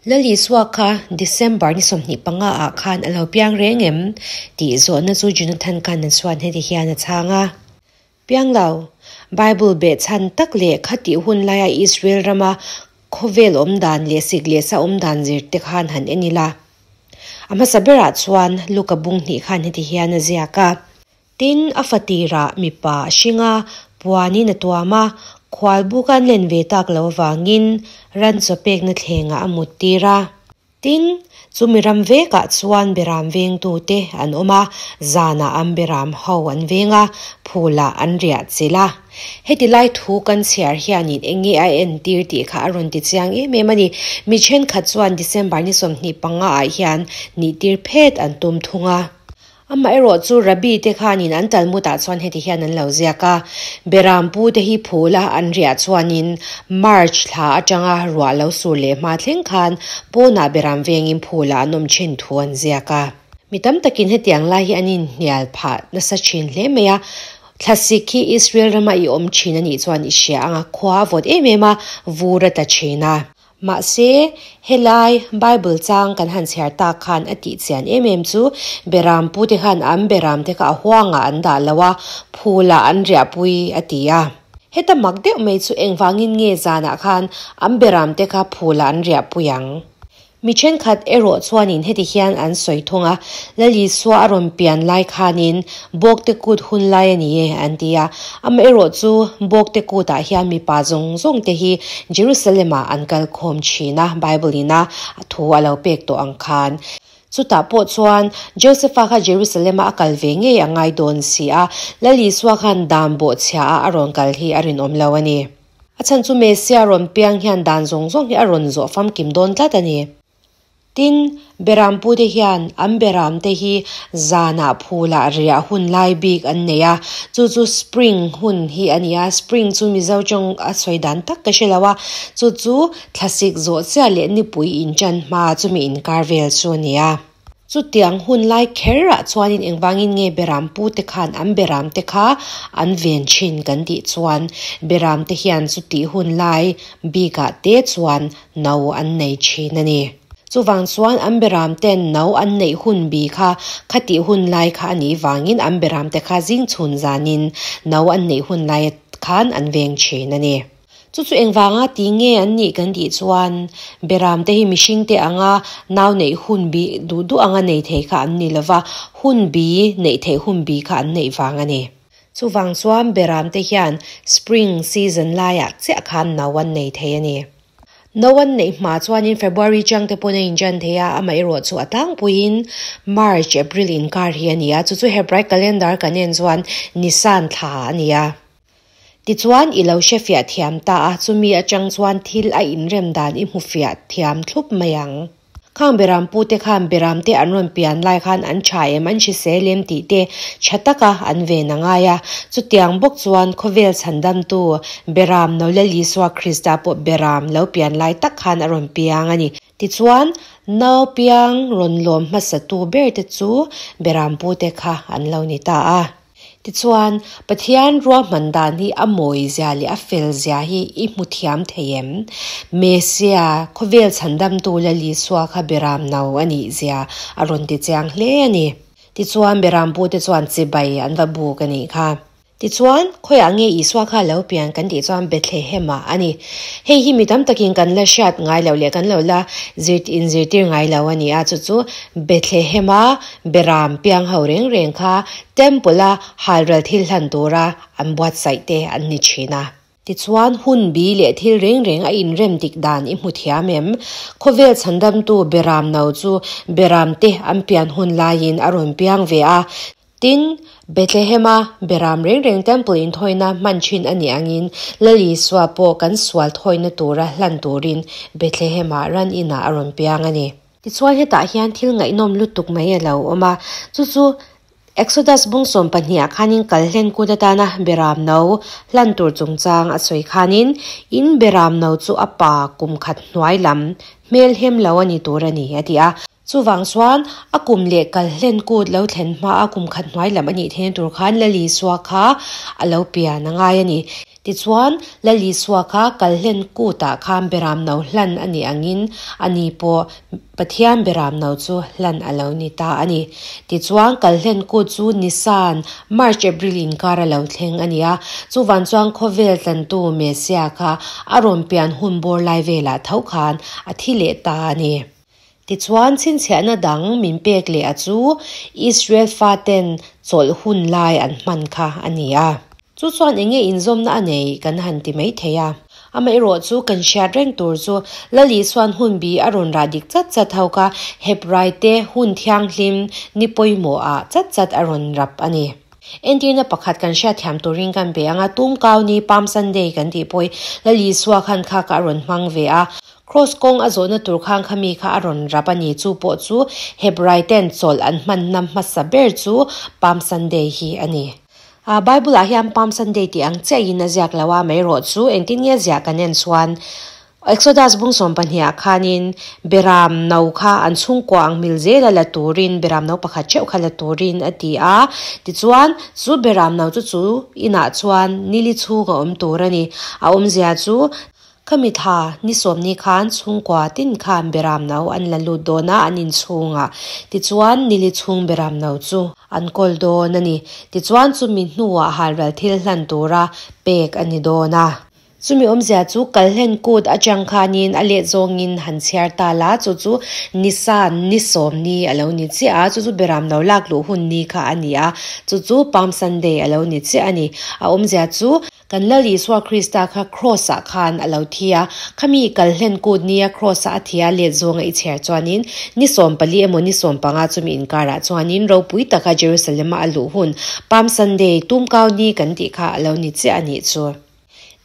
Lal Isua kha December ni 25 ah khan a lo piang reng em? tih zawhna chu Jonathan Kahn-a chuan heti hian a chhang a. Piang lo, Bible behchhan tak leh khatih hun laia Israel rama khawvel awm dan leh sik leh sa awm dan zir te khan han en ila. A hmasa berah chuan Luka bung hnih khan heti hian a ziak a. Tin, a fatirah mipa a hring a, puanin a tuam a, khual buk an len ve tak lo avangin ran chaw pekna thlengah a muttir a. Tin, chumi ram vekah chuan beram vengtute an awm a, zanah an beram ho an veng a, phulah an riah chilh a. Heti lai thu kan chhiar hianin eng nge a entir tih kha a rawn ti chiang em em a ni. Mi thenkhat chuan December ni 25 ah hian nihtir phet an tum thung a. Amaherawh chu Rabbi te khanin an Talmud ah chuan heti hian an lo ziak a, Beram pu te hi phul a an riah chuanin March thla atanga ruah lo sur leh hma thleng khan pawnah beram vengin phul ah an awm thin thu an ziak a. Mi tam takin hetiang lai hi an inhnial phah nasa thin hle mai a, Thlasik hi Israel rama i awm thin a nih chuan i hria ang a, khua a vawt em em a, vur a ta thin a. Mahse, helai Bible chang kan han chhiar tak khan a tih chian em em chu Beram pute khan an beram te kha a huangah an dah lo a, phulah an riahpui a ti a. Heta mak deuh mai chu engvangin nge zanah khan an beram te kha phulah an riahpui ang? Mi thenkhat erawh chuanin heti hian an sawi thung a, Lal Isua a rawn pian lai khanin Bawkte Kut hun lai a ni e, an ti a. Amaherawh chu Bawkte Kutah hian mipa zawng zawng te hi Jerusalem-ah an kal khawm thin a, Bible-in a thu a lo pek tawh ang khan. Chutah pawh chuan Joseph-a kha Jerusalem-a a kal ve ngei a ngai dawn si a, Lal Isua khan dan bawhchhia-a a rawn kal hi a rinawm lo a ni. A chhan chu Messiah rawn piang hian dan zawng zawng hi a rawn zawh famkim dawn tlat a ni. Tin, Beram pute hian an beram te hi zanah phulah riah hun lai bik an nei a, chu chu spring hun hi a ni a, spring chu Mizo tawng a sawi dan tak ka hre lo a, chu chu thlasik zawh chiah leh nipui inṭan hma chumi inkar vel chu a ni a. Chutiang hun lai kherah chuanin engvangin nge beram pute khan an beram te kha an ven thin kan tih chuan beram te hian chutih hun lai bikah te chuan no an nei thin a ni. Chuvang chuan an beram ten no an neih hun bi kha khatih hun lai kha a nih vangin an beram te kha zing chhun zanin no an neih hun lai khan an veng thin a ni. Chu chu engvanga ti nge an nih kan tih chuan Beram te hi mihring te anga nau neih hun bi duh duh anga nei thei kha an ni lova, hun bi neih theih hun bi kha an neih vang a ni. Chuvang chuan Beram te hian spring season laiah chiah khan nau an nei thei a ni. Nau an neih hma chuanin February chang te pawn a inṭan thei a, amaherawh chu a tlangpuiin March, April inkar hi a ni a, chu chu Hebraic calendar kan en chuan Nisan thla a ni a. Tichuan, i lo hre fiah thiam ta a, chumi atang chuan thil a inrem dan i hmu fiah thiam thlup mai ang. Khang beram pute khan beram te an rawn pian lai khan an tha em, an hrisel em tih te tha taka an ven a ngai a. Chutiang bawk chuan khawvel chhandamtu Beram no Lal Isua Krista pawh beram lo pian lai tak khan a rawn piang a ni. Tichuan, nau piang rawn lawm hmasatu ber te chu beram pute kha an lo ni ta a. Tichuan, Pathian ruahman dan hi a mawizia leh a felzia hi i hmu thiam thei em? Mesia, khawvel chhandamtu Lal Isua kha Beram no a nih zia a rawn ti chiang hle a ni. Tichuan, Beram pute chuan chibai an va buk a nih kha. Tichuan, khawiah nge Isua kha lo pian kan tih chuan Bethlehem-ah a ni. Hei hi mi tam takin kan la hriat ngai loh leh kan lo la zir inzirtir ngai lo a ni a, chu chu Bethlehem-a Beram piang ho reng reng kha Temple-a halral thil hlan tura an buatsaih te an ni thin a. Tichuan, hun bi leh thil reng reng a inrem dik dan i hmu thiam em? Khawvel chhandamtu Beram no chu Beram te an pian hun laiin a rawn piang ve a. Tin, Bethlehem-a Beram reng reng Temple inthawina hman thin a nih angin Lal Isua pawh kan sual thawina tura hlan turin Bethlehem-ah ran inah a rawn piang a ni. Tichuan hetah hian thil ngaihnawm lutuk mai a lo awm a, chu chu Exodus bung 12 ah khanin kal hlen kut atana Beram no hlan tur chungchang a sawi khanin in Beram no chu a pa kum khat hnuai lam hmel hem lo a ni tur a ni a ti a. Chuvang chuan a kum leh kal hlen kut lo thlen hma a kum khat hnuai lam a nih theihna tur khan Lal Isua kha a lo pian a ngai a ni. Tichuan, Lal Isua kha Kalhlen kutah khan Beram no hlan a nih angin ani pawh Pathian Beram no chu hlan a lo ni ta a ni. Tichuan, Kalhlen kut chu Nisan, March-April inkar a lo thleng a ni a, chuvan chuan khawvel tlantu Messiah kha a rawn pian hun bawr lai velah tho khan a thi leh ta a ni. Tichuan, chhinchhiahna dang min pek leh a chu Israel faten chawlh hun lai an hman kha a ni a. Chu chuan eng nge inzawmna a nei kan han ti mai thei a. Amaherawh chu kan hriat reng tur chu Lal Isuan hun bi a rawn rah dik chat chat ho kha Hebraite hun thianghlim ni pawimawh ah chat chat a rawn rap a ni. Entirna pakhat kan hriatthiam turin kan be ang a, Tumkau ni Palm Sunday kan tih pawh hi Lal Isua khan kha kha a rawn hmang ve a. Kraws kawng a zawhna tur khan khami kha a rawn rap a ni. Chu pawh chu Hebraiten chawlh an hmanna hmasa ber chu Palm Sunday hi a ni. Bible ah hian Palm Sunday tih ang chiahin a ziak lo a, amaherawh chu engtin nge ziah kan en chuan Exodus bung 12 ah khanin Beram no kha an chhungkua ang mil zela la turin Beram no pakhat theuh kha la turin a ti a. Tichuan chu Beram no chu chu inah chuan nili chhung a awm tur a ni. A awmzia chu Khami thla ni sawmni khan chhungkua tin khan Beram no an la lut dawn a, an inchhungah. Tichuan, nili chhung Beram no chu an kawl dawn a ni. Tichuan, chumi hnuah halral thil hlan tura pek a ni dawn a. Chumi awmzia chu kalhlen kut atang khanin a let zawngin han chhiar ta la, chu chu Nisan ni sawmni a lo ni chiah a, chu chu Beram no lak luh hun ni kha a ni a, chu chu Palm Sunday a lo ni chiah a ni. A awmzia chu. Kan Lal Isua Krista kha Kraws-ah khan a lo thi a, khami kalhlen kut nia Kraws-ah a thi a let zawnga i chhiar chuanin ni 14 emaw ni 15 chumi inkarah chuanin ropui taka Jerusalem-a a luh hun Palm Sunday, Tumkau Ni kan tih kha a lo ni chiah a nih chu.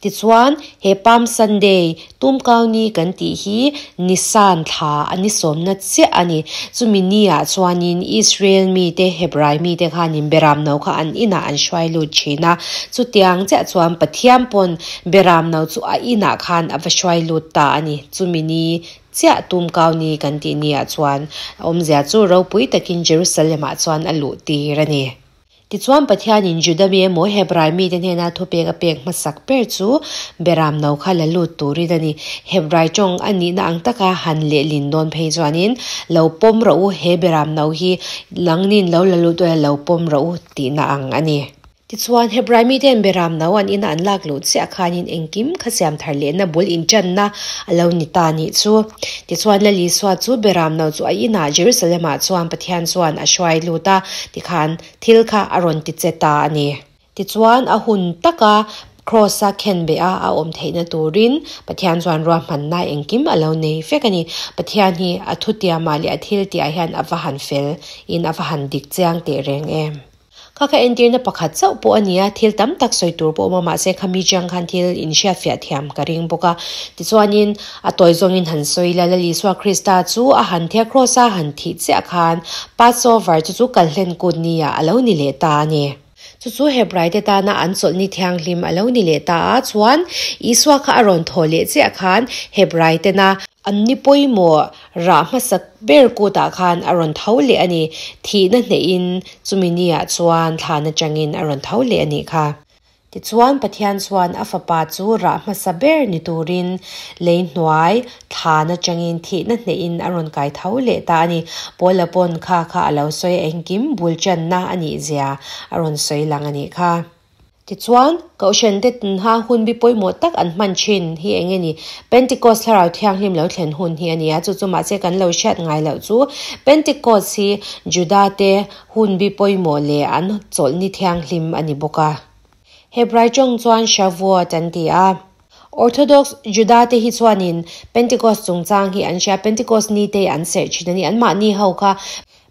Tichuan, he Palm Sunday, Tumkau Ni kan tih hi Nisan thla a ni sawmna chiah a ni. Chumi niah chuanin Israel mite, Hebrai mite khanin Beram no kha an inah an hruai lut thin a. Chutiang chiah chuan Pathian pawn Beram no chu a inah khan a va hruai lut ta a ni. Chumi ni chiah Tumkau Ni kan tih niah chuan a awmzia chu ropui takin Jerusalem-ah chuan a luh tir a ni. Tichuan, Pathianin Juda mi emaw Hebrai mite hnena thupek a pek hmasak ber chu Beram no kha la lut turin a ni. Hebrai tawng a nihna ang taka han lehlin dawn phei chuanin, Lo pawm rawh u, he Beram no hi langnin lo la lut ula lo pawm rawh u tihna ang a ni. Tichuan, Hebrai mite'n Beram no an ina an lak luh chiah khanin engkim kha siam thar lehna bul inṭanna a lo ni ta nih chu. Tichuan, Lal Isua chu Beram no chu a inah Jerusalem-ah chuan Pathian chuan a hruai lut a, tikhan thil kha a rawn ti che ta a ni. Tichuan, a hun taka Kraws-a khenbeh a a awm theihna turin Pathian chuan ruahmanna engkim a lo nei vek a ni. Pathian hi a thutiamah leh a thiltihah hian a va han fel in a va han dik chiang teh reng em. Kha kha entirna pakhat chauh pawh a ni a, thil tam tak sawi tur pawh awm a, mahse kha mi chiang khan thil inhriat fiah thiam ka ring bawk a. Tichuanin a tawi zawngin han sawi la, Lal Isua Krista chu a han thia kraws a han thih chiah khan Passover chu chu kalhlen kut nia a lo ni leh ta a ni. Chu chu Hebraite tana an chawlhni thianghlim a lo ni leh ta a, chuan Isua kha a rawn thaw leh chiah khan Hebraitena an ni pawimawh Rah hmasak ber kutah khan a rawn tho leh a ni. Thihna hnehin chumi niah chuan thlan atangin a rawn tho leh a nih kha. Tichuan Pathian chuan a fapa chu rah hmasa ber ni turin lei hnuai thlan atangin thihna hnehin a rawn kai tho leh ta a ni. Paula pawn kha kha a lo sawi a, engkim bul channa a nih zia a rawn sawi lang a nih kha. Tichuan, Kohhran te tinha hun bi pawimawh tak an hman thin hi eng nge ni? Pentecost Thlarau Thianghlim lo thlen hun hi a ni a, chu chu mahse kan lo hriat ngai loh chu Pentecost hi Juda te hun bi pawimawh leh an chawlhni thianghlim a ni bawk a. Hebrai tawng chuan Shavuot an ti a. Orthodox Juda te hi chuanin Pentecost chungchang hi an hria, Pentecost ni te an serh thin a ni. Anmahni ho kha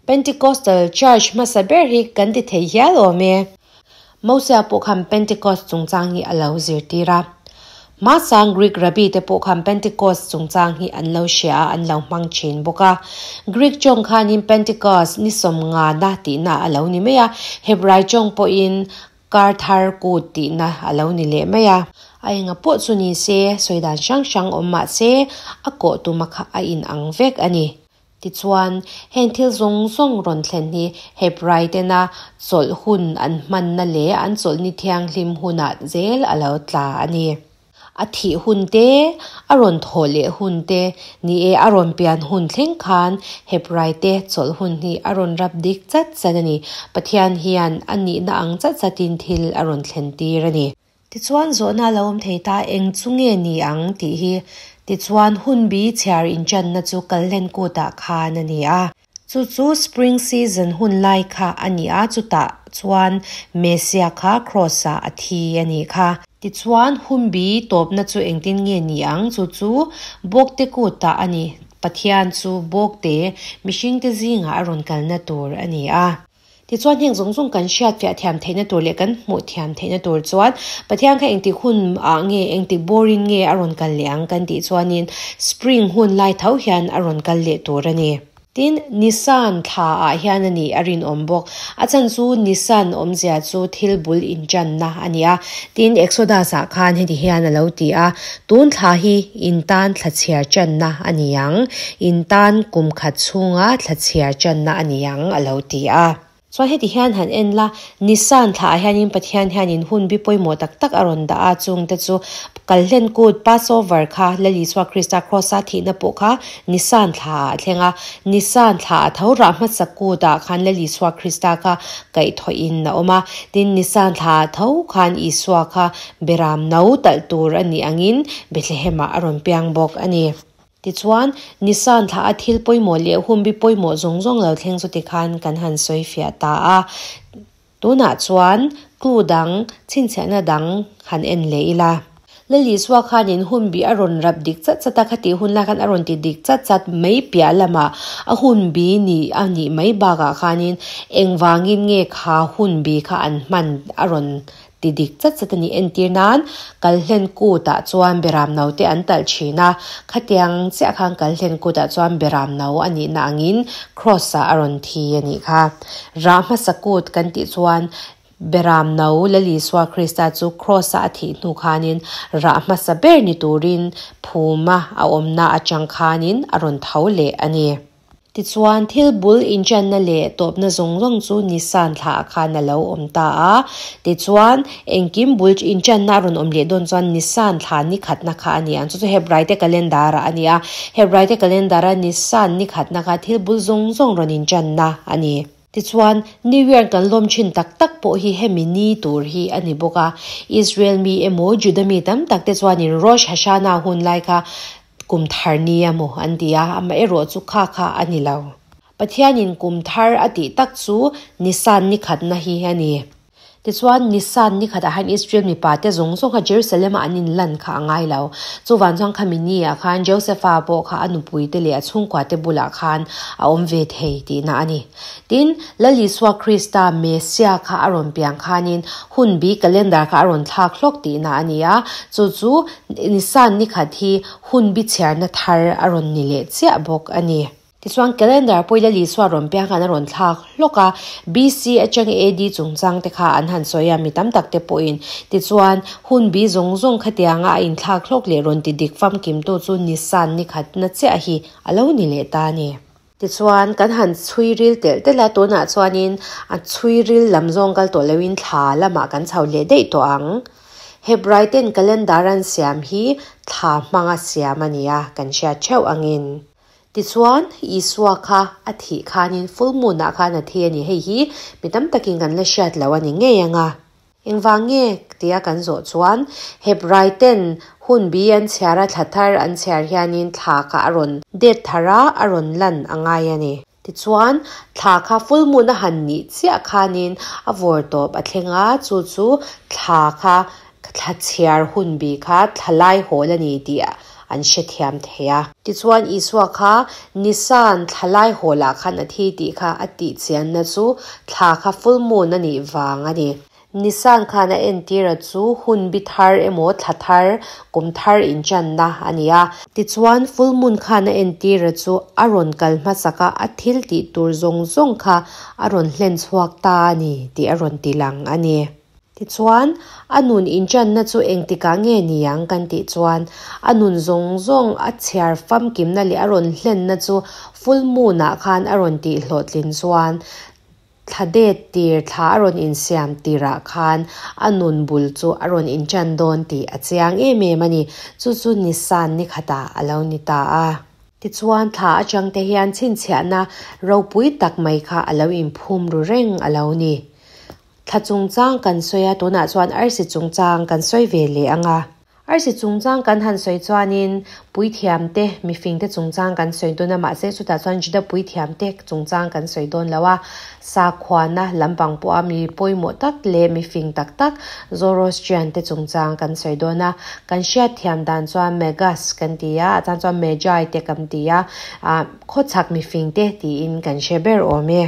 Pentecostal Church hmasa ber hi kan ti thei hial awm e. Mosia pawh khan Pentecost chungchang hi a lo zirtir a. Hmasang Greek rabbi te pawh khan Pentecost chungchang hi an lo hria a, an lo hmang thin bawk a. Greek tawng khanin Pentecost ni sawmngana tihna a lo ni mai a, Hebrai tawng pawhin kar thar kut tihna a lo ni leh mai a. A enga pawh chu ni se, sawi dan hrang hrang awm mah se, a kawh tuma kha a inang vek a ni. Tichuan, heng thil zawng zawng rawn thlen hi Hebrai tena chawlh hun an hmanna leh an chawlhni thianghlim hunah zel a lo tla a ni. A thih hun te, a rawn thawh leh hun te, ni e a rawn pian hun thleng khan Hebrai te chawlh hun hi a rawn rap dik chat chat a ni. Pathian hian a nihna ang chat chatin thil a rawn thlen tir a ni. Tichuan zawhna a lo awm thei ta, eng chu nge ni ang tih hi. Tichuan hunbi chhiar inṭanna chu Kalhlen kutah khan a ni a. Chu chu spring season hun lai kha a ni a, chutah chuan Messiah kha Cross-ah a thi a nih kha. Tichuan hunbi tawpna chu engtin nge ni ang? Chu chu Bawkte kutah a ni. Pathian chu Bawkte mihringte zingah a rawn kalna tur a ni a. Tichuan heng zawng zawng kan hriat fiah thiam theihna tur leh kan hmuh thiam theihna tur chuan Pathian kha engtik hun ah nge, engtik bawrin nge a rawn kal leh ang kan tih chuanin spring hun lai tho hian a rawn kal leh tur a ni. Tin, Nisan thla ah hian a nih a rinawm bawk. A chhan chu Nisan awmzia chu thil bul inṭanna a ni a. Tin, Exodus ah khan heti hian a lo ti a, Tun thla hi in tan thla chhiar ṭanna a ni ang. In tan kum khat chhunga thla chhiar ṭanna a ni ang, a lo ti a. Chuan heti hian han en la, Nisan thlaah hianin Pathian hianin hun bi pawimawh tak tak a rawn dah a, chungte chu Kalhlen Kut, Passover, kha Lal Isua Krista Kraws-a thihna pawh kha Nisan thlaah a thleng a. Nisan thlaah tho rah hmasa kutah khan Lal Isua Krista kha kaihthawhin a awm a. Tin, Nisan thlaah tho khan Isua kha Beram no talh tur a nih angin Bethlehem-ah a rawn piang bawk a ni. Tichuan, Nisan thla a thil pawimawh leh hunbi pawimawh zawng zawng lo thleng chu tikhan kan han sawi fiah ta a. Tunah chuan clue dang, chhinchhiahna dang han en leh ila. Lal Isua khanin hunbi a rawn rap dik chat chat a, khatih hun lai khan a rawn ti dik chat chat mai piah lamah a hunbi ni a nih mai bakah khanin engvangin nge kha hunbi kha an hman a rawn Ti dik chat chat a nih entir nan Kalhlen kutah chuan Beram no te an talh thin a, khatiang chiah khan Kalhlen kutah chuan Beram no a nihna angin Kraws ah a rawn thi a nih kha. Rah hmasa kut kan tih chuan Beram no Lal Isua Krista chu Kraws ah a thih hnu khanin rah hmasa ber ni turin phuma a awmna atang khanin a rawn tho leh a ni. Tichuan, thil bul inṭanna leh tawpna zawng zawng chu Nisan thlaah khan a lo awm ta a. Tichuan, engkim bul inṭanna a rawn awm leh dawn chuan Nisan thla ni khatna kha a ni ang. Chu chu Hebraite calendar-ah a ni a. Hebraite calendar-a Nisan ni khatna kha thil bul zawng zawng rawn inṭanna a ni. Tichuan, New Year kan lawm thin tak tak pawh hi hemi ni tur hi a ni bawk a. Israel mi emaw Juda mi tam tak te chuanin Rosh Hashanah hun lai kha kum thar ni emaw an ti a, amaherawh chu kha kha a ni lo. Pathianin kum thar a tih tak chu Nisan ni khatna hi a ni. Tichuan, Nisan ni khatah hian Israel mipa te zawng zawng kha Jerusalem-a an inlan kha a ngai lo. Chuvang chuan khami ni-ah khan Josepha pawh kha a nupui te leh a chhungkua te bulah khan a awm ve thei tihna a ni. Tin, Lal Isua Krista, Messiah kha a rawn piang khanin hun bi calendar kha a rawn thlak hlawk tihna a ni a, chu chu Nisan ni khat hi hun bi chhiarna thar a rawn ni leh chiah bawk a ni. Tichuan, calendar pawh Lal Isua rawn piang khan a rawn thlak hlawk a, BC atang AD chungchang te kha an han sawi a, mi tam tak te pawhin. Tichuan, hun bi zawng zawng khatianga a inthlak hlawk leh rawn ti dik famkimtu chu Nisan ni khatna chiah hi a lo ni leh ta a ni. Tichuan, kan han chhui ril telh telh a, tunah chuanin a chhui ril lam zawng kal tawh loin thla lamah kan chho leh daih tawh ang. Hebrai ten calendar an siam hi thla hmanga siam a ni a, kan hriat theuh angin. Tichuan, Isua kha a thih khanin full moon ah khan a thi a ni, hei hi mi tam takin kan la hriat loh a ni ngei ang a. Engvang nge tia kan zawh chuan Hebrai ten hun bi an chhiar a thla thar an chhiar hianin thla kha a rawn det thar a, a rawn lan a ngai a ni. Tichuan, thla kha full moon a han nih chiah khanin a vawr tawp a thleng a, chu chu thla kha thla chhiar hun bi kha thla lai hawl a ni tih an hrethiam thei a. Tichuan, Isua kha Nisan thla lai hawlah khan a thi tih kha a tih chianna chu thla kha full moon a nih vang a ni. Nisan khan a entira chu hun bi thar emaw thla thar, kum thar inchanna a ni a. Tichuan, full moon khan a entira chu a rawn kal hmasak a, a thil tih tur zawng zawng kha a rawn hlen chhuak ta a ni tih a rawn ti lang a ni. Tichuan, a nun inchanna chu engtikah nge ni ang kan tih chuan, a nun zawng zawng a chhiar famkimna leh a rawn hlenna chu Full moon ah khan a rawn tih hlawhtlin chuan thla det tir thla a rawn insiam tirah khan a nun bul chu a rawn inṭan dawn tih a chiang em em a ni. Chu chu Nisan ni khatah a lo ni ta a. Tichuan thla atang te hian chhinchhiahna ropui tak mai kha a lo inphum ru reng a lo ni. Thla chungchang kan sawi a, tunah chuan arsi chungchang kan sawi ve leh ang a. Arsi chungchang kan han sawi chuanin puithiamte, mifingte chungchang kan sawi dawn a, mahse chutah chuan Juda puithiamte chungchang kan sawi dawn lo a, sakhuana lampang pawha mi pawimawh tak leh mifing tak tak Zoroastrian te chungchang kan sawi dawn a. Kan hriatthiam dan chuan Magus kan ti a, a tan chuan Magi te kan ti a, khawchhak mifingte tiin kan hre ber awm e.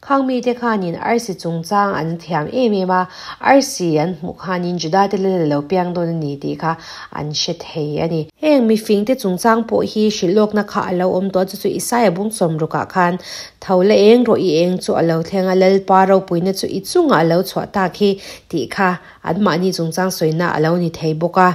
Khang mite khanin arsi chungchang an thiam em em a, arsi an hmuh khanin Juda te lal a lo piang dawn a ni tih kha an hre thei a ni. Heng mifingte chungchang pawh hi hrilhlawkna kha a lo awm tawh a, chu chu Isaia bung sawmrukah khan tho la eng rawh i eng chu a lo thleng a, Lalpa ropuina chu i chungah a lo chhuah tak hi tih kha anmahni chungchang sawina a lo ni thei bawk a.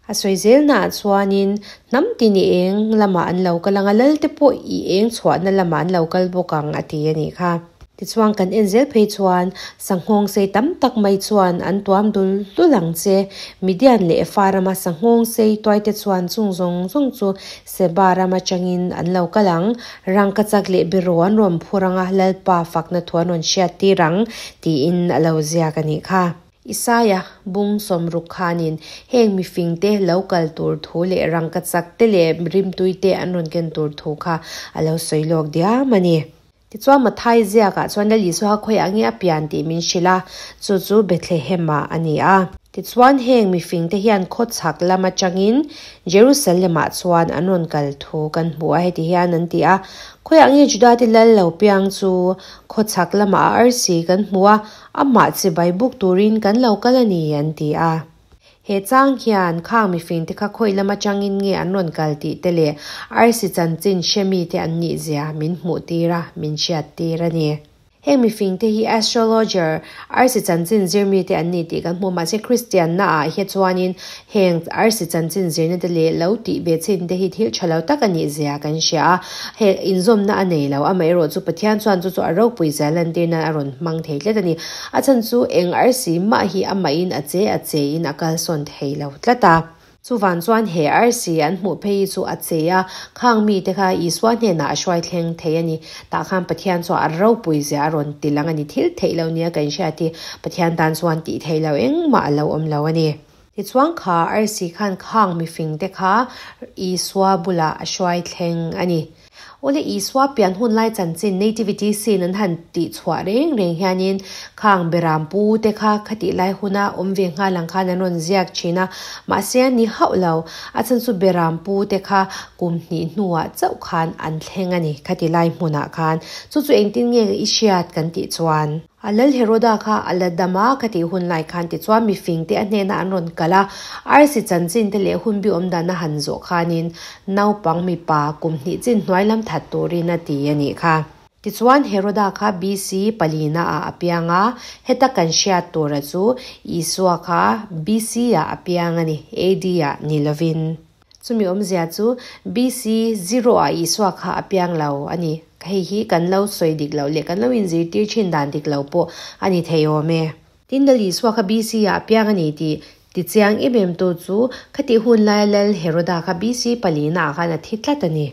A sawi zelnaah chuanin hnam tin i eng lamah an lo kal ang a, Lalte pawh i eng chhuahna lamah an lo kal bawk ang a ti a nih kha. Tichuan kan en zel phei chuan sanghawng sei tam tak mai chuan an tuam dul dul ang che. Midian leh Efa rama sanghawng sei tuaite chuan chung zawng zawng chu Seba ram atangin an lo kal ang. Rangkachak leh beraw an rawn phur ang a, Lalpa fakna thu an rawn hriattir ang tiin a lo ziak a nih kha. Isaia bung sawmruk khanin heng mifingte lo kal tur thu leh rangkachak te leh rimtui te an rawn ken tur thu kha a lo sawi lawk diam a ni. Tichuan Mathai ziakah chuan Lal Isua khawiah nge a pian tih min hrilh a, chu chu Bethlehem-ah a ni a. Tichuan heng mifingte hian khawchhak lam atangin Jerusalem-ah chuan an rawn kal thu kan hmu a, heti hian an ti a, Khawiah nge Judate lal lo piang chu khawchhak lamah a arsi kan hmu a, Amah chibai buk turin kan lo kal a ni, an ti a. He chang hian khang mifingte kha khawi lam atangin nge an rawn kal tih te leh arsi chanchin hre mite an nih zia min hmuh tir a, min hriat tir a ni. Heng mifingte hi astrologer, arsi chanchin zir mite an ni tih kan hmu a, mahse Kristianna ah hi chuanin Heng arsi chanchin zirna te leh lo tih ve chin te hi thil tha lo tak a nih zia kan hria a, heng inzawmna a nei lo. Amaherawh chu Pathian chuan chu chu a ropui zia lantir nan a rawn hmang thei tlat a ni. A chhan chu eng arsi mah hi amahin a che a che in a kalsawn thei lo tlat a. Chuvan chuan he arsi an hmuh phei hi chu a che a, khang mite kha Isua hnenah a hruai thleng thei a ni. Tah khan Pathian chuan a ropui zia a rawn ti lang a ni. Thil theih lo nia kan hriat hi Pathian tan chuan tih theih lo engmah a lo awm lo a ni. Tichuan kha arsi khan khang mifing te kha Isua bulah a hruai thleng a ni. Awle Isua pian hun lai chanchin nativity scene an han tih chhuah reng reng hianin khang beram pu te kha khatih lai huna awm ve nghal ang khan an rawn ziak thin a, mahse an ni hauh lo. A chhan chu beram pu te kha kum hnih hnuah chauh khan an thleng a ni khatih lai hmunah khan. Chu chu engtin nge i hriat kan tih chuan. A lal Heroda kha a la dam a, ka tih hun lai khan tichuan mifingte a hnenah an rawn kal a, arsi chanchin te leh hunbi awm dan a han zawh khanin naupang mipa kum hnih chin hnuai lam that turin a ti a nih kha. Tichuan Heroda kha BC palina ah a piang a, heta kan hriat tura chu Isua kha BC ah a piang a ni, AD ah ni lovin. Chumi awmzia chu BC zero ah Isua kha a piang lo a ni. Hei hi kan lo sawi dik loh leh kan lo inzirtir thin dan dik lo pawh a ni thei awm e. Tin, Lal Isua kha BC ah a piang a ni tih tichiang em em tu chu khatih hun laia Lal Heroda kha BC palina ah khan a thi tlat a ni.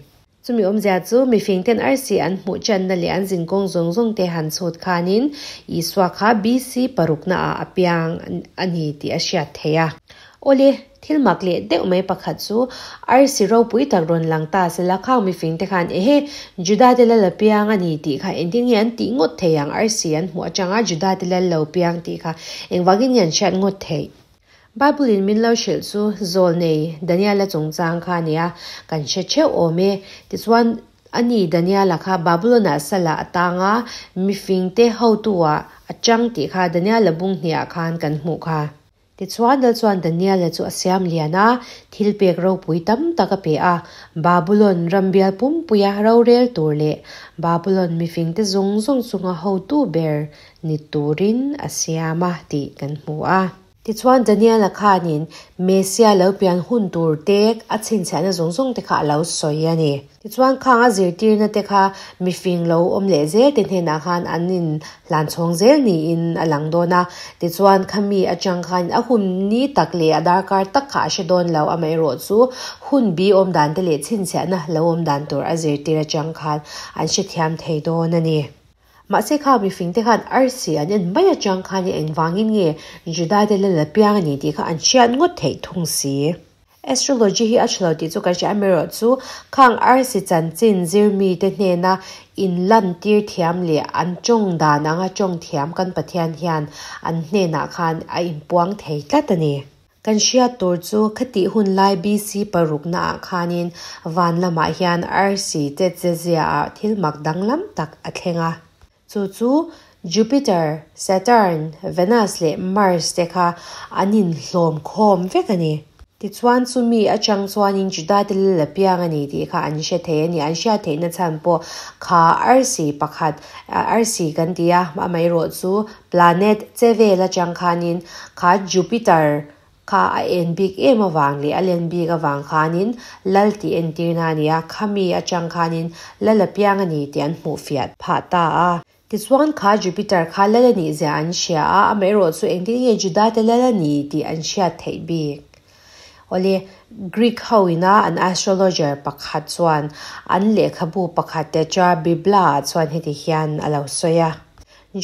Chumi awmzia chu mifingten arsi an hmuh channa leh an zinkawng zawng zawng te han chhut khanin Isua kha BC parukna ah a piang a ni tih a hriat theih a. Awle, thil mak leh deuh mai pakhat chu arsi ropui tak rawn lang ta sela khang mifingte khan ehe, Juda te lal a piang a ni tih kha engtin nge an tih ngawt thei ang arsi an hmuh atanga Juda te lal lo piang tih kha engvangin nge an hriat ngawt theih? Bible in min lo hrilh chu Zawlnei Daniela chungchang kha a nia, kan hre theuh awm e. Tichuan, ani Daniela kha Babylon-ah salah a tang a, mifingte hotu-ah a chang tih kha Daniela bung hniah khan kan hmuh kha. Tichuan, Lal chuan Daniela chu a siam lian a, thil pek ropui tam tak a pe a, Babylon ram bial pumpuia rorel tur leh Babylon mifingte zawng zawng chunga hotu ber ni turin a siam a tih kan hmu a. Tichuan, Daniela khanin Messia lo pian hun tur te a chhinchhiahna zawng zawng te kha a lo sawi a ni. Tichuan, khang a zirtirna te kha mifing lo awm leh zel te hnenah khan an inhlan chhawng zel niin a lang dawn a. Tichuan, khami atang khan a hun ni tak leh a darkar tak kha a hre dawn lo, amaherawhchu hun bi awm dan te leh chhinchhiahna lo awm dan tur a zirtir atang khan an hrethiam thei dawn a ni. Mahse kha mifing te khan arsi an en mai atang khan i engvangin nge Juda te lal a piang a ni tih kha an hriat ngawt theih thung si. Astrology hi a tha lo tih chu kan hria amaherawh chu khang arsi chanchin zirmi te hnena in lan tir thiam leh an tawng dan anga tawng thiam kan Pathian hian an hnenah khan a inpuang thei tlat a ni. Kan hriat tur chu khatih hun lai BC parukna ah khanin van lamah hian arsi te chezia ah thil mak danglam tak a thleng a. Chu chu Jupiter, Saturn, Venus leh Mars te kha an inhlawm khawm vek a ni. Tichuan chumi atang chuanin Juda te lal a piang a ni tih kha an hre thei a ni. An hriat theihna chhan pawh kha arsi pakhat, arsi kan ti a, amaherawhchu Planet che vel atang khanin kha Jupiter kha a en bik em avang leh a len bik avang khanin lal tih entirna a ni a, khami atang khanin lal a piang a ni tih an hmuh fiah phah ta a. Tichuan kha Jupiter kha lal a nih zia an hria a, amaherawh chu engtin nge Juda te lal a ni tih an hriat theih bik. Awle, Greek ho ina an astrologer pakhat chuan an lehkhabu pakhat Tetra Bibla ah chuan heti hian a lo sawi a.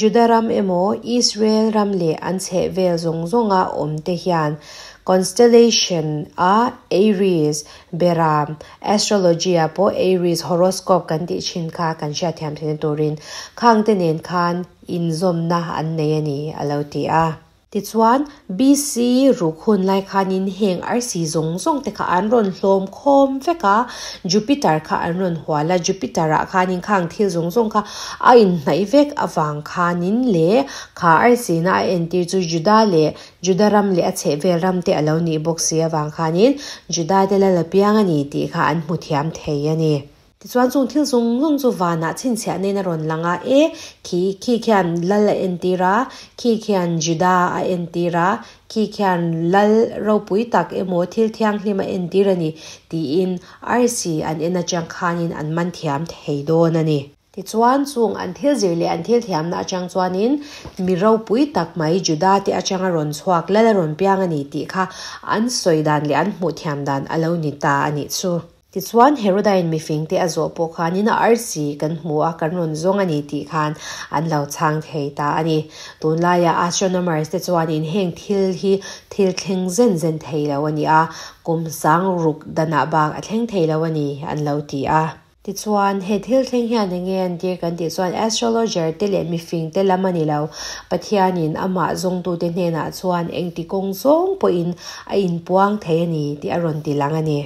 Juda ram emaw, Israel ram leh an chhehvel zawng zawnga awmte hian constellation a Aries, Beram, astrology-ah pawh Aries horoscope kan tih thin kha kan hriatthiam theihna turin khangte nen khan inzawmna an nei a ni, a lo ti a. Tichuan, BC ruk hun lai khanin heng arsi zawng zawng te kha an rawn hlawm khawm vek a, Jupiter kha an rawn hual a, Jupiter ah khanin khang thil zawng zawng kha a inhnaih vek avang khanin leh kha arsina a entir chu Juda leh Juda ram leh a chhehvel ram te a lo nih bawk si avang khanin Juda te lal a piang a ni tih kha an hmu thiam thei a ni. Tichuan chung thil zawng zawng chu vanah chhinchhiah nen a rawn lang a, e, khi khi khian lal a entir a, khi khian Juda a entir a, khi khian lal ropui tak emaw thil thianghlim a entir a ni, tiin arsi an en atang khanin an man thiam thei dawn a ni. Tichuan chung an thil zir leh an thil thiamna atang chuanin mi ropui tak mai Juda te atanga rawn chhuak lal a rawn piang a ni tih kha an sawi dan leh an hmuh thiam dan a lo ni ta a nih chu. Tichuan, Herodain mifingte a zawh pawh khanin a arsi kan hmu a, kan rawn zawng a ni tih khan an lo chhang thei ta a ni. Tunlaia astronomers te chuanin heng thil hi thil thleng zen zen thei lo a ni a, kum sang ruk danah bak a thleng thei lo a ni an lo ti a. Tichuan, he thil thleng hian eng nge an tir kan tih chuan astrologer te leh mifingte lam a ni lo, Pathianin amah zawngtute hnenah chuan engti kawng zawng pawhin a inpuang thei a ni tih a rawn ti lang a ni.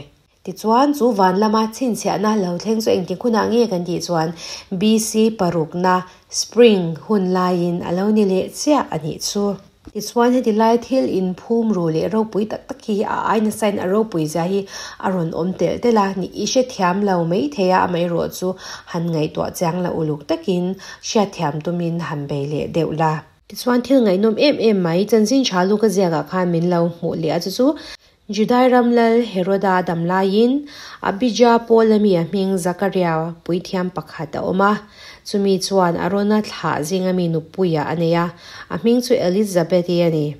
Tichuan, chu van lama chhinchhiahna lo thleng chu engtin hunah nge kan tih chuan BC parukna, spring, hun laiin a lo ni leh chiah a nih chu. Tichuan, heti lai thil inphum ru leh ropui tak tak hi a ai nasain a ropui zia hi a rawn awm telh telh a, ni i hrethiam lo mai thei a, amaherawh chu han ngaihtuah chiang la uluk takin hriatthiam tumin han bei leh deuh la. Tichuan, thil ngaihnawm em em mai chanchin tha lu ka ziakah khan min lo hmuh leh a, chu chu Judai ram lal Heroda dam laiin Abija pawla mi a hming Zakaria puithiam pakhat a awm a. Chumi chuan Arona thlah zinga mi nupuia a nei a, a hming chu Elizabeth-i a ni.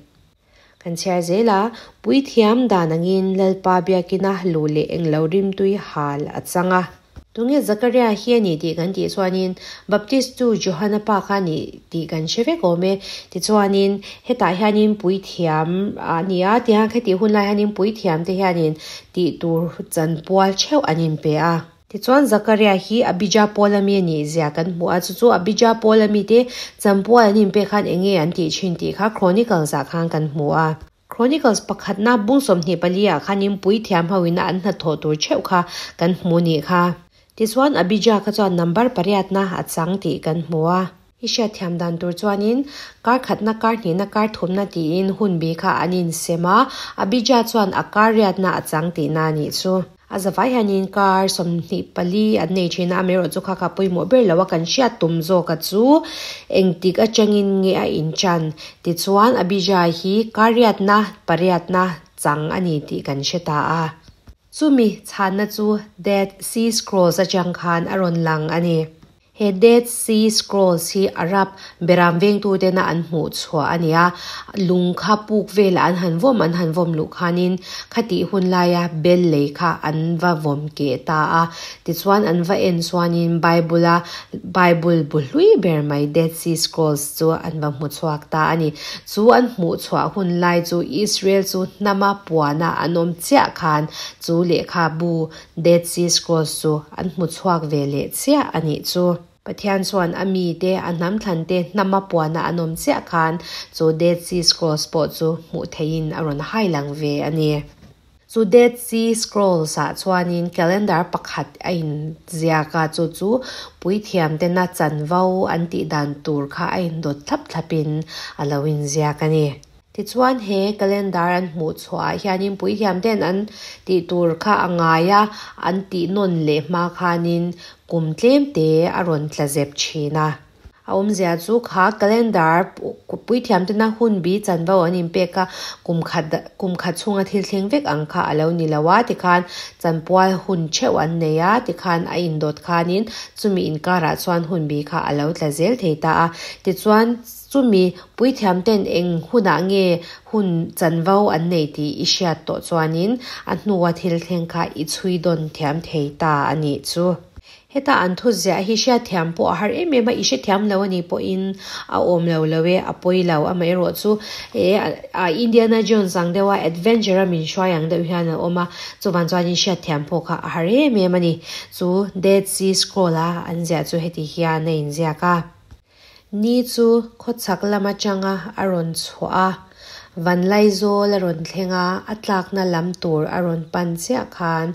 Kan chhiar zel a, puithiam dan angin Lalpa biakina lu leh englo rimtui hal a chang a. Tunge Zakaria hi a ni tih kan tih chuanin Baptistu Johana pa kha a ni tih kan hre vek awm e. Tichuanin hetah hianin puithiam a ni a, tihian khetih hun lai hianin puithiam te hianin tih tur chanpual theuh an inpe a. Tichuan Zakaria hi Abija pawl ami a nih zia kan hmu a, chu chu Abija pawl ami te chanpual an inpek khan eng nge an tih thin tih kha Chronicles ah khan kan hmu a. Chronicles pakhatna bung 24 ah khanin puithiam ho ina an hnathawh tur theuh kha kan hmu nih kha. Tichuan Abijah kha chuan number pariatna a chang tih kan hmu a. I hriatthiam dan tur chuanin kar khatna, kar hnihna, kar thumna tiin hun bi kha an insem a, Abijah chuan a kar riatna a chang tihna a nih chu. A zavai hianin kar 24 an nei thin a, amaherawhchu kha kha pawimawh ber lo a kan hriat tum zawk a chu engtik atangin nge a inchan tichuan Abijah hi kariatna pariatna chang a ni tih kan hre ta a. Chumi chhanna chu Dead Sea Scrolls atang khan a rawn lang a ni. He Dead Sea Scrolls hi Arab beram vengtutena an hmuh chhuah a ni a, lung kha puk velah an han vawm an han vawm luh khanin khatih hun laia bel lei kha an va vawm keh ta a. Tichuan an va en chuanin Bible-a Bible bu hlui ber mai Dead Sea Scrolls chu an va hmu chhuak ta a ni. Chu an hmuh chhuah hun lai chu Israel chu hnama puana an awm chiah khan chu lehkhabu Dead Sea Scrolls chu an hmu chhuak ve leh chiah a nih chu. Pathian chuan a mite, a hnam thlante hnama puana an awm chiah khan chu Dead Sea Scrolls pawh chu hmuh theihin a rawn hai lang ve a ni. Chu Dead Sea Scrolls ah chuanin calendar pakhat a inziak a, chu chu puithiamtena chanvo an tih dan tur kha a indawt thlap thlapin a lo inziak a ni. Tichuan he calendar an hmuh chhuah ah hianin puithiam ten an tih tur kha a ngai a, an tih nawn leh hma khanin kum tlem te a rawn tla zep thin a. A awmzia chu kha calendar puithiam tena hun bi chanvo an inpek a, kum khat kum khat chhunga thil thleng vek ang kha a lo ni lo a, tikhan chanpual hun theuh an nei a, tikhan a indawt khanin chumi inkarah chuan hun bi kha a lo tla zel thei ta a. Tichuan. Chumi puithiam ten eng hunah nge hun chanvo an nei tih i hriat tawh chuanin a hnua thil thleng kha i chhui dawn thiam thei ta a nih chu. Heta an thu ziah hi hriatthiam pawh a har em em a, i hrethiam lo a nih pawhin a awm lo lo e, a pawi lo. Amaherawhchu e Indiana Jones ang deuha adventure a min hruai ang deuh hian a awm a, chuvan chuanin hriatthiam pawh kha a har em em a ni. Chu Dead Sea Scroll a an ziah chu heti hian a inziak a. Ni chu khawchhak lam atanga a rawn chhuah a, Vanlaizawl a rawn thleng a, a tlakna lam tur a rawn pan chiah khan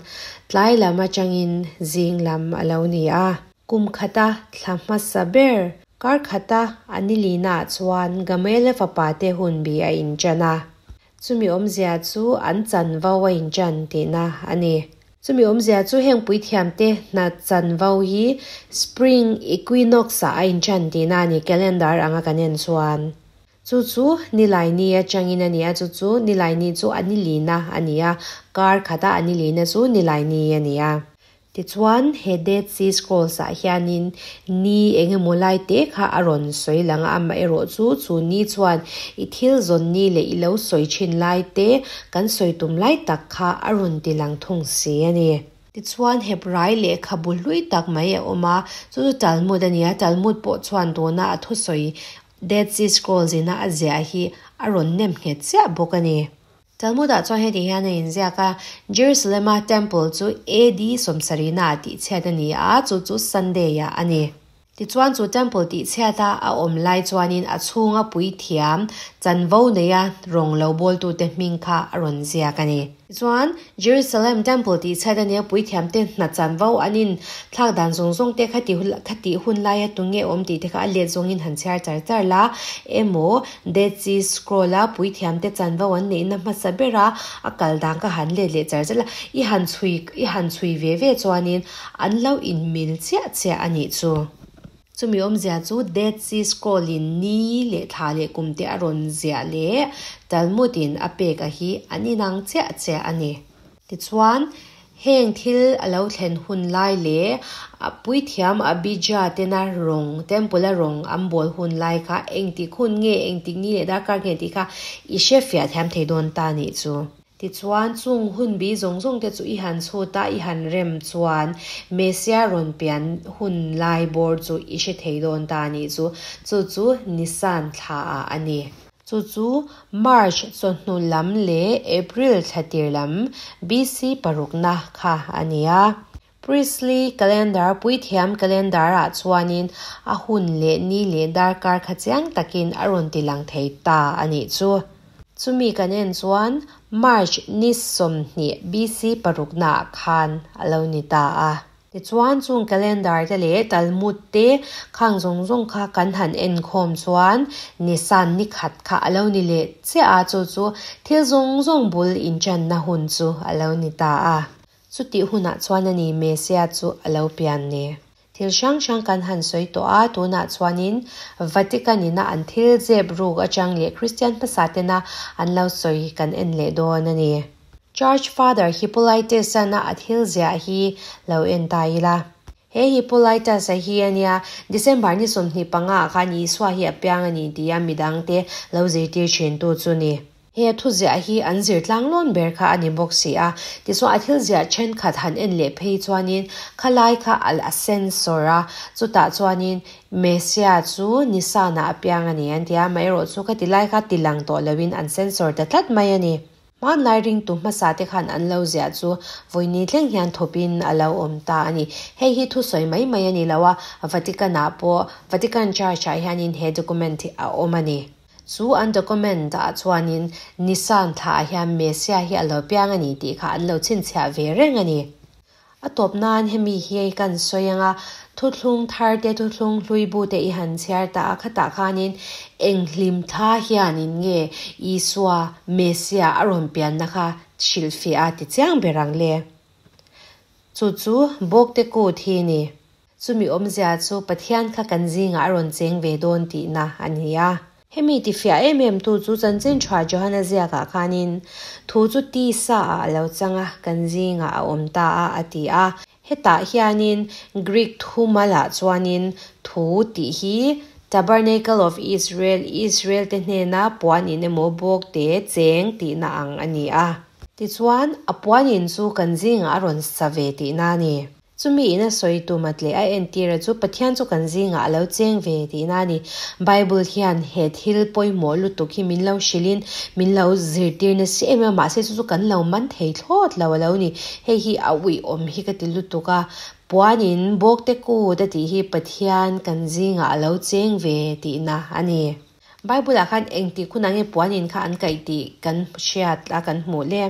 tlai lam atangin zing lam a lo ni a. Kum khata thla hmasa ber kar khata a nilinaah chuan Gamela fapate hunbi a inṭan a. Chumi awmzia chu an chanvo a inchan tihna a ni. Chumi awmzia chu heng puithiamte hna chanvo hi Spring Equinox-ah a inchan tihna a ni, calendar anga kan en chuan. Chu chu Nilaini atangin a ni a, chu chu Nilaini chu a nilina a ni a, kar khata a nilina chu Nilaini a ni a. Tichuan, he Dead Sea Scrolls-ah hianin ni eng emaw lai te kha a rawn sawi lang a, amaherawh chu chu ni chuan i thil zawn ni leh i lo sawi thin lai te, kan sawi tum lai tak kha a rawn ti lang thung si a ni. Tichuan, Hebrai lehkhabu hlui tak mai a awm a, chu chu Talmud a ni a, Talmud pawh chuan tuna a thusawi Dead Sea Scrolls-ina a ziah hi a rawn nem nghet chiah bawk a ni. Talmud-ah chuan heti hian a inziak a, Jerusalem-a Temple chu AD 70-ah tihchhiat a ni a, chu chu Sunday-ah a ni. Tichuan chu Temple tihchhiata a awm lai chuanin a chhunga puithiam chanvo neia rawng lo bawltute hming kha a rawn ziak a ni. Tichuan, Jerusalem Temple tihchhiat a nia puithiamte hna chanvo an in thlak dan zawng zawng te kha khatih hun laia tunge awm tih te kha a let zawngin han chhiar char char la emaw Dead Sea Scroll a puithiamte chanvo an neihna hmasa bera a kal dan kha han let leh char char la i han chhui i han chhui ve ve chuanin an lo inmil chiah chiah a nih chu. Chumi awmzia chu Dead Sea Scroll in ni leh thla leh kum te a rawn ziah leh Talmud in a pek a hi an inang chiah chiah a ni. Tichuan, heng thil a lo thlen hun lai leh puithiam Abijah tena rawng, Temple a rawng an bawl hun lai kha engtik hun nge, engtik ni leh darkar nge tih kha i hre fiah thiam thei dawn ta nih chu. Tichuan, chung hun bi zawng zawng te chu i han chhut a, i han rem chuan Messiah rawn pian hun lai bawr chu i hre thei dawn ta a nih chu. Chu chu Nisan thla ah a ni. Chu chu March chawhnu lam leh April thla tir lam BC parukna kha a ni a. Priestly Calendar, Puithiam Calendar, ah chuanin a hun leh ni leh darkar kha chiang takin a rawn ti lang thei ta a nih chu. Chumi kan en chuan March ni 20 BC paruknaah khan a lo ni ta a. Tichuan chung calendar te leh Talmud te khang zawng zawng kha kan han enkhawm chuan Nisan ni khat kha a lo ni leh chiah a, chu chu thil zawng zawng bul inṭanna hun chu a lo ni ta a. Chutih hunah chuan a ni Messiah chu a lo pian ni. Thil hrang hrang kan han sawi tawh a, tunah chuanin Vatican ina an thil zep ruk atang leh Kristian hmasa tena an lo sawi kan en leh dawn a ni. Church Father Hippolytus-an a thil ziah hi lo en ta ila. He Hippolytus-a hi a nia, December ni 25 ah khan Isua hi a piang a ni tia midangte lo zirtir thintu chu ni. He thu ziah hi an zir tlang lawn ber kha a ni bawk si a, tichuan a thil ziah thenkhat han en leh phei chuanin khalai kha a a censor a, chutah chuanin Messiah chu Nisan-ah a piang a ni an ti a, amaherawhchu khati lai kha ti lang tawh loin an censor ta tlat mai a ni. Hmanlai ringtu hmasa te khan an lo ziah chu vawiini thleng hian thawpin a lo awm ta a ni. Hei hi thusawi mai mai a ni lo a, Vatican-ah pawh Vatican Church-ah hianin he document hi a awm a ni. Chu an document ah chuanin Nisan thla ah hian Messiah hi a lo piang a ni tih kha an lo chhinchhiah ve reng a ni. A tawp nan hemi hi kan sawi anga thuthlung thar te thuthlung hlui bu te i han chhiar ta a, khatah khanin eng hlim thla hianin nge Isua Messiah a rawn pianna kha hrilhfiah a ti chiang ber ang le. Chu chu Bawkte kut hi a ni. Chumi awmzia chu Pathian kha kan zingah a rawn cheng ve dawn tihna a ni a. Hemi tifiah em em tu chu Chanchin Tha Johana ziakah khanin thu chu tisa ah a lo chang a, kan zingah a awm ta a a ti a. Hetah hianin Greek thumalah chuanin thu tih hi Tabernacle of Israel, Israel te hnena puan in emaw bawkte cheng tihna ang a ni a. Tichuan, a puan in chu kan zingah a rawn sa ve tihna a ni. Chumi in a sawi tum at leh a entira chu Pathian chu kan zingah a lo cheng ve tihna a ni. Bible hian he thil pawimawh lutuk hi min lo hrilhin min lo zirtir nasa em em a, mahse chu chu kan lo man thei thlawt lo a lo ni. Hei hi a uiawm hi ka ti lutuk a, puanin bawkte kut a tih hi Pathian kan zingah a lo cheng ve tihna a ni. Bible ah khan engtik hunah nge puanin kha an kaih tih kan hriat a kan hmuh le.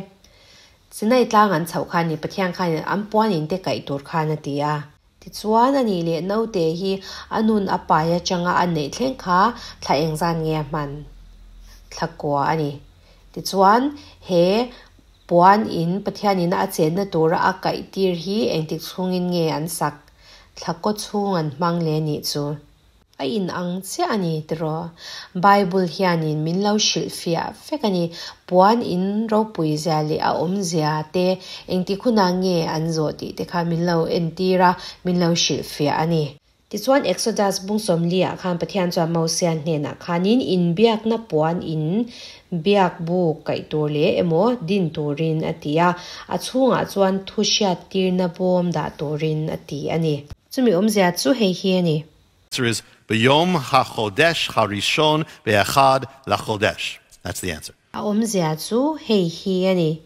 Sinai tlang an chhoh khan ni Pathian khanin an puanin te kaih tur khan a ti a. Tichuan a nih leh naute hi a nun a pai atanga a neih thleng kha thla engzan nge a hman? Thla kua a ni. Tichuan he puan in Pathian ina a chenna tura a kaih tir hi engtik chhungin nge an sak? Thla kaw chhung an hmang leh nih chu. A in ang chiah a ni tiraw? Bible hianin min lo hrilhfiah vek a ni. Puan in ropui zia leh a awmzia te engtik hunah nge an zawh tih te kha min lo entir a, min lo hrilhfiah a ni. Tichuan Exodus bung sawmli ah khan Pathian chuan Mosia hnenah khanin inbiakna puan in biak buk kaih tur leh emaw din turin a ti a, a chhungah chuan thu hriattirna bawm dah turin a ti a ni. Chumi awmzia chu hei hi a ni. Answer is B'yom hachodesh harishon be'echad lachodesh. That's the answer. A awmzia chu hei hi a ni.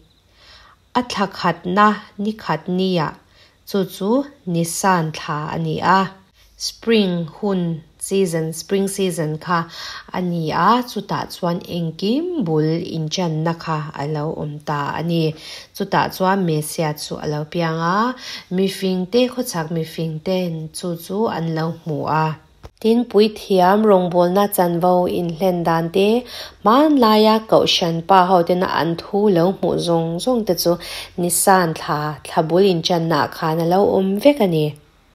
A thla khatna ni khat nia, chu chu Nisan thla a ni a. Spring hun, season, spring season kha a ni a, chutah chuan engkim bul inchanna kha a lo awm ta a ni. Chutah chuan Messiah chu a lo piang a, mifingte khawchhak mifingten chu chu an lo hmu a. Tin, puithiam rawngbawlna chanvo inhlen dan te, hmanlaia kohhran pa ho tena an thu lo hmuh zawng zawng te chu Nisan thla, thla bul inchannaah khan a lo awm vek a ni.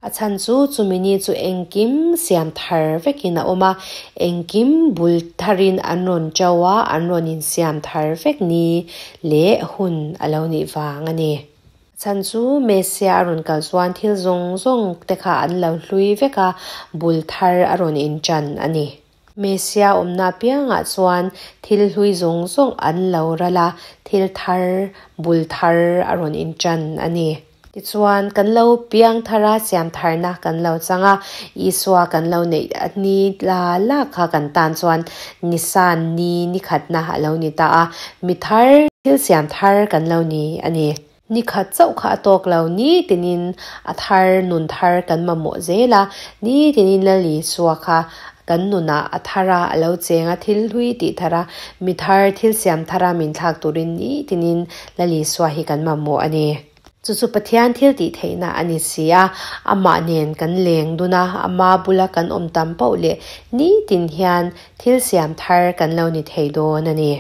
A chhan chu chumi ni chu engkim siam thar vekin a awm a, engkim bul tharin an rawn cho a, an rawn insiam thar vek ni leh hun a lo nih vang a ni. A chhan chu Messiah a rawn kal chuan thil zawng zawng te kha an lo hlui vek a, bul thar a rawn inṭan a ni. Messiah awmna apiangah chuan thil hlui zawng zawng an lo ral a, thil thar, bul thar a rawn inṭan a ni. Tichuan, kan lo piang thar a, siam tharna kan lo chang a, Isua kan lo neih ni la la kha kan tan chuan Nisan ni ni khatna a lo ni ta a, mi thar, thil siam thar kan lo ni a ni. Ni khat chauh kha a tawk lo, nitinin a thar, nun thar kan mamawh zel a, nitinin Lal Isua kha kan nunah a thar a, a lo cheng a, thil hlui tih thar a, mi thar, thil siam thar a min thlak turin nitinin Lal Isua hi kan mamawh a ni. Chu chu Pathian thil tih theihna a ni si a, amah nen kan leng dun a, ama bula kan awm tam poh leh nitin hian thil siam thar kan lo ni thei dawn a ni.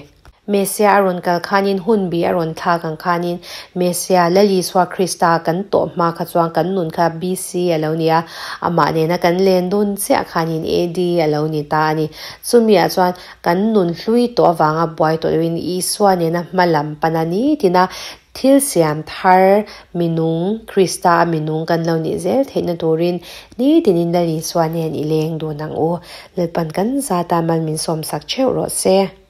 Messia a rawn kal khanin hun bi a rawn thlak ang khanin Messia Lal Isua Krista kan tawh hma kha chuan kan nun kha BC a lo ni a, amah nena kan len dun chiah khanin AD a lo ni ta a ni. Chumi ah chuan kan nun hlui tawh avanga buai tawh loin Isua nena hma lam pan a ni tina thil siam thar minung Krista a minung kan lo nih zel theihna turin nitinin Lal Isua nen i leng dun ang u. Lalpan kan zata mal min sawmsak theuh rawh se.